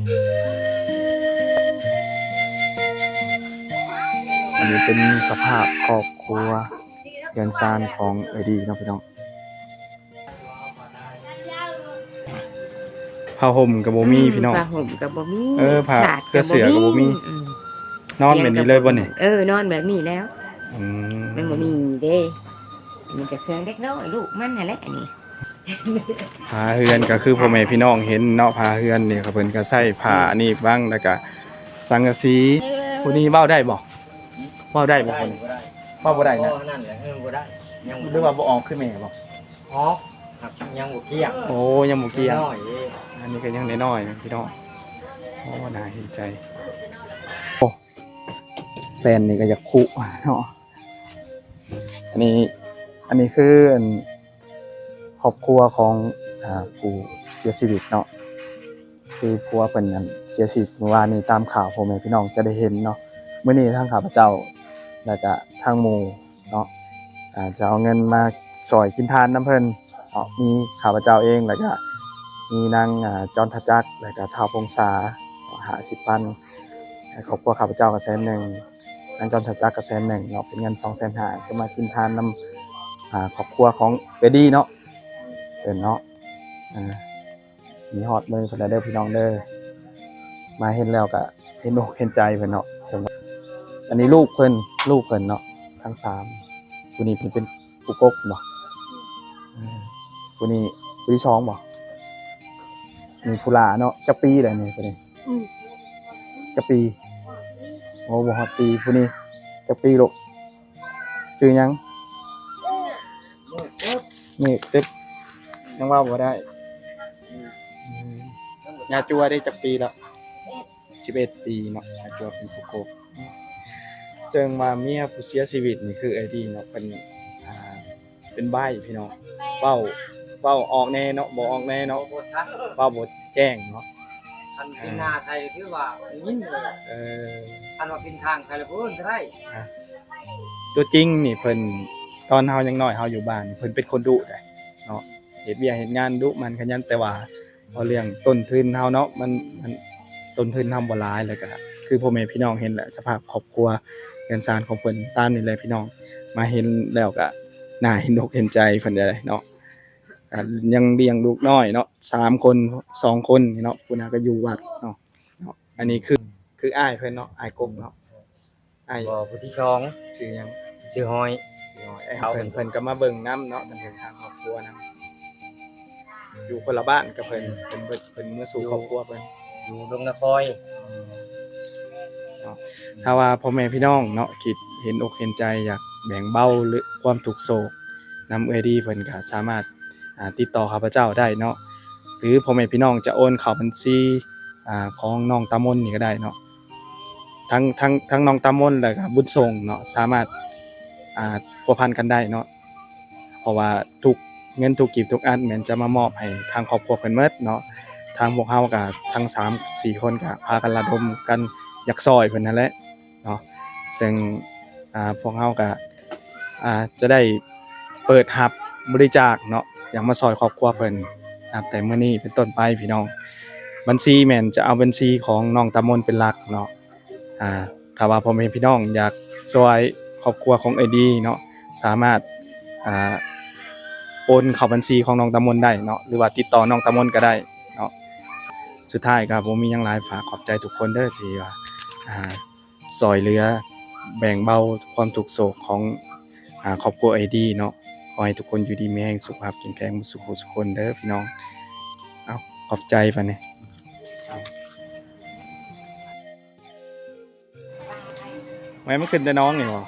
ອັນນີ້ເປັນສະພາບຄອບຄົວເຮືອນຊານຂອງເອື້ອຍດີເນາະພີ່ນ້ອງ. ຜ້າຫົ່ມກໍບໍ່ມີ ອືມ ພີ່ນ້ອງ ຜ້າຫົ່ມກໍບໍ່ມີ ເອີ ຜ້າ ສາດກໍບໍ່ມີ ເຄື່ອງເສື້ອກໍບໍ່ມີ ອືມ ນອນແບບນີ້ເລີຍບໍ່ນີ້? ເອີ ນອນແບບນີ້ແລ້ວ ອືມ ມັນບໍ່ມີເດ້ ມີແຕ່ເຄື່ອງເດັກນ້ອຍລູກມັນຫັ້ນແຫຼະ ອັນນີ້ ຝາເຮືອນກໍຄືພໍ່ແມ່ພີ່ນ້ອງເຫັນເນາະ ຝາເຮືອນນີ້ເພິ່ນກໍໃຊ້ຜ້າ ອືມ ອັນນີ້ບັງ ແລ້ວກໍສັງກະສີ ຜູ້ນີ້ເວົ້າໄດ້ບໍ່? ເວົ້າໄດ້ບໍ່ຄົນ? ບໍ່ໄດ້ ເວົ້າບໍ່ໄດ້ນະ ເວົ້ານັ້ນແຫຼະ ເອີ ບໍ່ໄດ້ ຍັງບໍ່ ຫຼືວ່າບໍ່ອອກຄືແມ່ບໍ່? ອອກ ຍັງບໍ່ກ້ຽງ ໂອ້ ຍັງບໍ່ກ້ຽງ ນ້ອຍເດ້ ອັນນີ້ກໍຍັງນ້ອຍໆ ພີ່ນ້ອງ ໂອ້ ໜ້າເຫັນໃຈ ໂອ້ ແປ້ນນີ້ກໍຢາກຄຸເນາະ ອັນນີ້ ອັນນີ້ຄື ອັນ ຄອບຄົວຂອງ ອ່າ ຜູ້ເສຍຊີວິດເນາະ ຄືຜົວເພິ່ນນັ້ນເສຍຊີວິດມື້ວານນີ້ ຕາມຂ່າວພໍ່ແມ່ພີ່ນ້ອງຈະໄດ້ເຫັນເນາະ. ມື້ນີ້ທາງຂ້າພະເຈົ້າ ແລ້ວກະທາງໝູ່ເນາະ ອ່າ ຈະເອົາເງິນມາຊ່ອຍກິນທານນຳເພິ່ນເນາະ ມີຂ້າພະເຈົ້າເອງ ແລ້ວກະມີນາງ ອ່າ ຈອນທະຈັກ ແລ້ວກະທ້າວພົງສາ ຫ້າສິບພັນ ໃຫ້ຄອບຄົວຂ້າພະເຈົ້າກໍແສນໜຶ່ງ ນາງຈອນທະຈັກກໍແສນໜຶ່ງເນາະ ເປັນເງິນສອງແສນຫ້າ ຄືມາກິນທານນຳ ອ່າ ຄອບຄົວຂອງເອື້ອຍດີເນາະ ເພິ່ນເນາະ ອ່າ ມີຮອດມືເພິ່ນແລ້ວເດີພີ່ນ້ອງເດີ ມາເຫັນແລ້ວກະເຫັນອົກເຫັນໃຈເພິ່ນເນາະ. ອັນນີ້ລູກເພິ່ນ ລູກເພິ່ນເນາະ ທັງສາມ ຜູ້ນີ້ເປັນ ເປັນຜູ້ກົກບໍ່? ອືມ ຜູ້ນີ້ຜູ້ທີສອງບໍ່? ນີ້ຜູ້ຫຼ້າເນາະ ຈັກປີແລ້ວນີ້ຜູ້ນີ້? ອືມ ຈັກປີ? ໂອ້ ບໍ່ຮອດປີ. ຜູ້ນີ້ຈັກປີລູກ? ຊື່ຫຍັງ? ເມກເຕັບ ຍັງເວົ້າບໍ່ໄດ້. ອືມ ຍາຈົວເດ້ຈັກປີແລ້ວ? ສິບເອັດປີເນາະ ຍາຈົວເປັນຜູ້ກົກ. ເຊິ່ງວ່າເມຍຜູ້ເສຍຊີວິດນີ້ຄືເອື້ອຍດີເນາະ ເພິ່ນ ອ່າ ເປັນໃບ້ພີ່ນ້ອງ ເວົ້າ ເວົ້າອອກແດ່ເນາະ ບໍ່ອອກແດ່ເນາະ ເວົ້າບໍ່ຊັດ ເວົ້າບໍ່ແຈ້ງເນາະ. ຄັນເປັນໜ້າໃສ່ກໍຖືວ່າໄດ້ຍິນເລີຍ ເອີ ຄັນວ່າເປັນທາງໃສ່ລະບໍ່ເອີ້ນກໍໄດ້. ຕົວຈິງນີ້ເພິ່ນ ຕອນເຮົາຍັງນ້ອຍເຮົາຢູ່ບ້ານ ເພິ່ນເປັນຄົນດຸໄດ໋ເນາະ ເຮັດວຽກເຮັດງານດຸໝັ່ນຂະຫຍັນ ແຕ່ວ່າ ເວົ້າເລື່ອງຕົ້ນທຶນເຮົາເນາະ ມັນ ມັນ ຕົ້ນທຶນເຮົາບໍ່ຫຼາຍ ແລ້ວກະຄືພໍ່ແມ່ພີ່ນ້ອງເຫັນແຫຼະ ສະພາບຄອບຄົວເຮືອນຊານຂອງເພິ່ນຕາມນີ້ແຫຼະພີ່ນ້ອງ ມາເຫັນແລ້ວກະໜ້າເຫັນອົກເຫັນໃຈເພິ່ນເດ້ເນາະ. ກະຍັງລ້ຽງລູກນ້ອຍເນາະ ສາມຄົນ ສອງຄົນນີ້ເນາະ ຜູ້ນັ້ນກໍຢູ່ວັດເນາະ. ເນາະ ອັນນີ້ຄື ຄືອ້າຍເພິ່ນເນາະ ອ້າຍກົກເນາະ. ອ້າຍ ບໍ່ ຜູ້ທີສອງ ຊື່ຫຍັງ? ຊື່ຮ້ອຍ ຊື່ຮ້ອຍ. ເພິ່ນ ເພິ່ນກໍມາເບິ່ງນຳເນາະ ເພິ່ນເບິ່ງທາງຄອບຄົວນຳ ຢູ່ຄົນລະບ້ານກັບເພິ່ນ ອືມ ເພິ່ນ ເພິ່ນເມືອສູ່ຄອບຄົວເພິ່ນ ຢູ່ ຢູ່ດົງນາຄອຍ ອືມ ເນາະ. ຖ້າວ່າພໍ່ແມ່ພີ່ນ້ອງເນາະ ຄິດເຫັນອົກເຫັນໃຈ ຢາກແບ່ງເບົາ ຫຼື ຄວາມທຸກໂສກນຳເອື້ອຍດີ ເພິ່ນກໍສາມາດ ອ່າ ຕິດຕໍ່ຂ້າພະເຈົ້າໄດ້ເນາະ ຫຼື ພໍ່ແມ່ພີ່ນ້ອງຈະໂອນເຂົ້າບັນຊີ ອ່າ ຂອງນ້ອງຕາມົນນີ້ກໍໄດ້ເນາະ. ທັງ ທັງ ທັງນ້ອງຕາມົນ ແລ້ວກະບຸນສົ່ງເນາະ ສາມາດ ອ່າ ພົວພັນກັນໄດ້ເນາະ ເພາະວ່າທຸກ ເງິນທຸກກີບທຸກອັນແມ່ນຈະມາມອບໃຫ້ທາງຄອບຄົວເພິ່ນໝົດເນາະ. ທາງພວກເຮົາກະທັງສາມສີ່ຄົນກະພາກັນລະດົມກັນຢາກຊ່ອຍເພິ່ນຫັ້ນແຫຼະເນາະ ເຊິ່ງ ອ່າ ພວກເຮົາກະ ອ່າ ຈະໄດ້ເປີດຮັບບໍລິຈາກເນາະ ຢາກມາຊ່ອຍຄອບຄົວເພິ່ນ ນັບແຕ່ມື້ນີ້ເປັນຕົ້ນໄປພີ່ນ້ອງ. ບັນຊີແມ່ນຈະເອົາບັນຊີຂອງນ້ອງຕາມົນເປັນຫຼັກເນາະ. ອ່າ ຖ້າວ່າພໍ່ແມ່ພີ່ນ້ອງຢາກຊ່ວຍຄອບຄົວຂອງເອື້ອຍດີເນາະ ສາມາດ ອ່າ ໂອນເຂົ້າບັນຊີຂອງນ້ອງຕາມົນໄດ້ເນາະ ຫຼືວ່າຕິດຕໍ່ນ້ອງຕາມົນກໍໄດ້ເນາະ. ສຸດທ້າຍກໍບໍ່ມີຫຍັງຫຼາຍ ຝາກຂອບໃຈທຸກຄົນເດີ ທີ່ວ່າ ອ່າ ຊ່ອຍເຫຼືອແບ່ງເບົາຄວາມທຸກໂສກຂອງ ອ່າ ຄອບຄົວເອື້ອຍດີເນາະ. ຂໍໃຫ້ທຸກຄົນຢູ່ດີມີແຮງ ສຸຂະພາບເຂັ້ມແຂງໝົດສູ່ຜູ້ສູ່ຄົນເດີພີ່ນ້ອງ. ເອົາ ຂອບໃຈປານນີ້. ແມ່ນ ມັນຂຶ້ນແຕ່ໜອງນີ້ບໍ່?